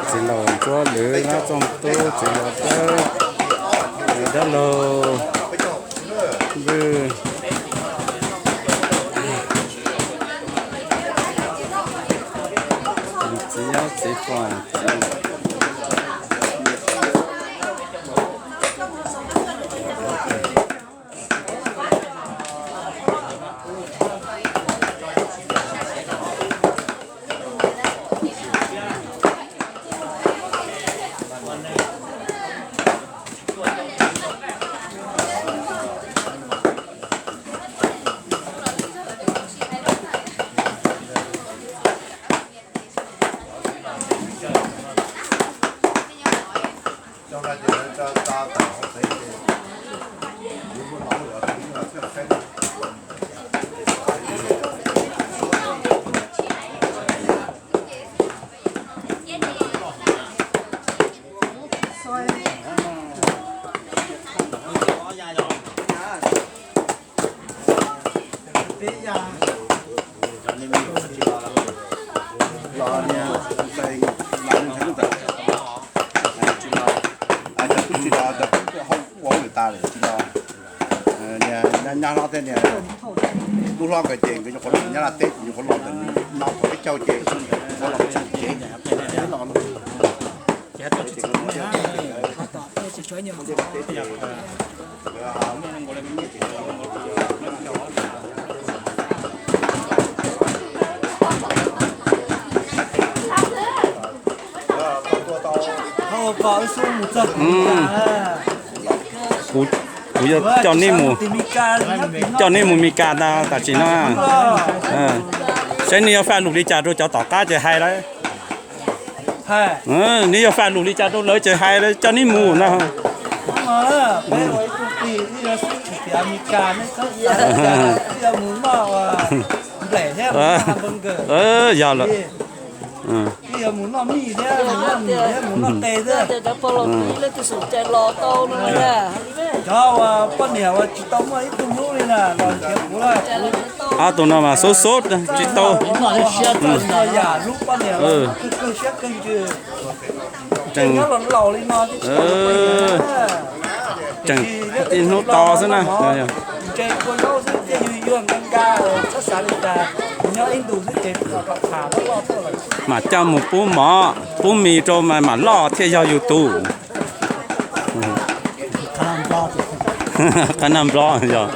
Txiv laus Ntsuab Lwm, Lab Txooj Tub, txiv laus Dawb, dab laug Vwj, txiv Yob, txiv Fo, txiv Nyob hlob thiab niag lub hlob nkawd ces nkawd nyuam qhuav los nyob Laj teb, nyuam qhuav los ntawm no thaum peb caug ces qhuav los tsev. Kuv, kuv yuav coj neb mus, coj neb mus Mes Kas tas, tam sim no. Saib neb yuav faj lus li cas rau cov tom qab ces hais lawm. Neb yuav faj lus li cas rau lawv ces hais lawv coj neb mus no. Yog lawm. Ob tug no mas xub xub tsis tau. Tseem, tseem ib hnub to xwb na. Mas coj mus pub mov pub mis rau mas mam loj thiaj yog yus tus. Qhab nag nplob yog.